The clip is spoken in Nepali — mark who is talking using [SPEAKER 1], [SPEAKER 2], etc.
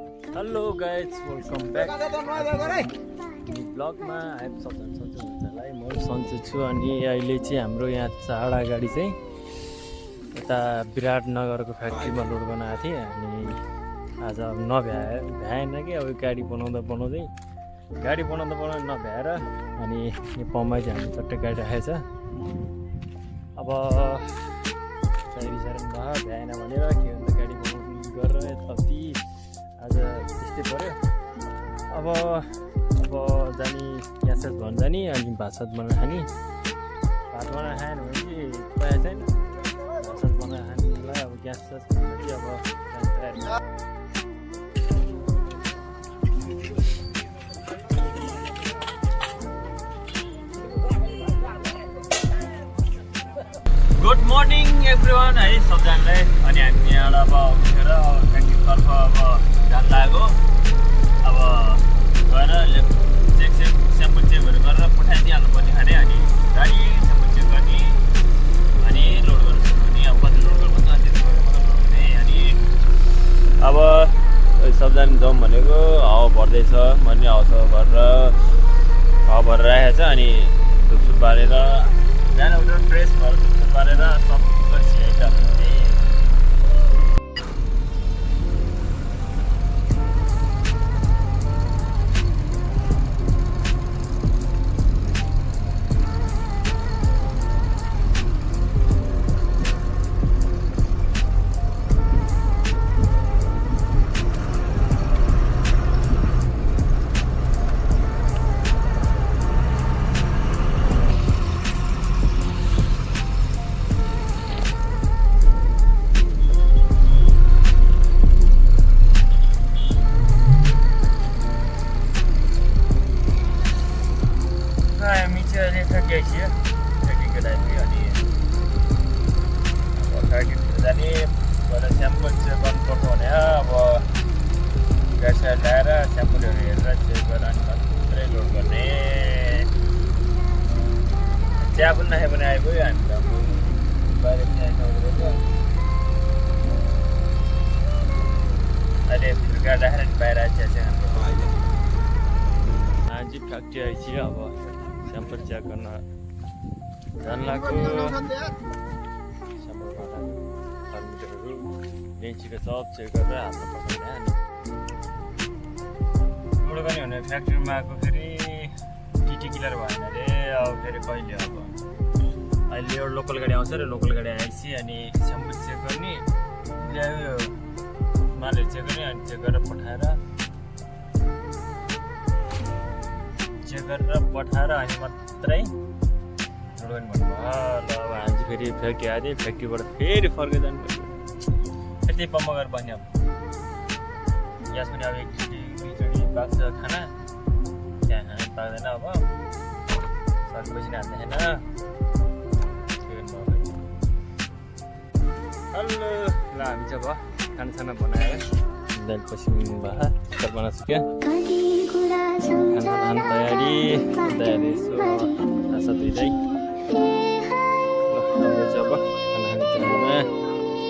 [SPEAKER 1] हेलो गाइज, वेलकम ब्याक ब्लगमा आइप सन्चो हुन्छलाई म सन्चो छु। अनि अहिले चाहिँ हाम्रो यहाँ चाडा गाडी चाहिँ यता विराटनगरको फ्याक्ट्रीमा लोड गर्न आएको थिएँ। अनि आज भ्याएन कि अब गाडी बनाउँदै नभ्याएर अनि यो पम्पमा चाहिँ हामी चट्टै गाडी राखेको छ। अब साइरी भ्याएन भनेर के भन्छ गाडी बनाउनु गरेर यति आज त्यस्तै पऱ्यो। अब जाने ग्यास भन्छ जाने अनि भात बनाएर खाने। भात बनाएर खाएन भने चाहिँ प्रायः छैन, भात बनाएर खानेलाई अब ग्यास अब गुड मर्निङ एभ्रिवान है सबजनालाई। अनि हामी यहाँबाट अब उठेर फ्याक्ट्रीतर्फ अब जान लागेको। अब गएर स्याम्पल चेकहरू गरेर पठाइदिइहाल्नु पर्ने खाने। अनि गाडी स्याम्पल चेक गर्ने अनि लोड गर्न सक्ने। अब कति लोड गर्नुपर्छ त्यति गरेर मात्रै लोड हुने। अनि अब सबजना जाउँ भनेको हावा भर्दैछ भन्ने हावा भरेर राखेको छ। अनि धुपसुप बालेर बिहान उठेर फ्रेस भएर धुपसुप बालेर सब सिआइसक्यो। जाने गएर स्याम्पल चेक गर्नु पर्छ भने अब ग्यास ल्याएर स्याम्पलहरू हेरेर चेक गरेर अनि मात्रै लोड गर्ने। चिया पनि नखायो भने आइपुग्यो हामी त बाहिर आइसकेको। अहिले फिल्टर राखेर नि बाहिर चिया चाहिँ हाम्रो आज फ्याक्ट्री आइसक्यो। अब स्याम्पल चेक गर्न जान लाग्यो। बेन्चीको सब चेक गरेर हातमा पठाउने। अनि लोड गर्ने भने फ्याक्ट्रीमा आएको फेरि टिटी क्लियर भएन अरे। अब फेरि कहिले अब अहिले एउटा लोकल गाडी आउँछ र लोकल गाडी आएपछि अनि स्याम्पल चेक गर्ने ल्यायो मालहरू चेक गर्ने। अनि चेक गरेर पठाएर अनि मात्रै लोड गर्ने भन्नुभयो। ल अब हामी चाहिँ फेरि फ्याक्ट्री आएको थिएँ, फ्याक्ट्रीबाट फेरि फर्केर जानु पर्छ। त्यही पम्पमा गएर बस्ने। अब ग्यास पनि अब एकचोटि पाक्छ खाना, त्यहाँ खाना पाक्दैन। अब सकेपछि नि हाल्दैन। हेलो, ल हामी चाहिँ अब खानासाना बनाएर दाल पछि भयो बना सक्यो। खाना खानु तयारी यसो साथ धुइँदै ल चाहिँ अब खाना खाने तयारीमा।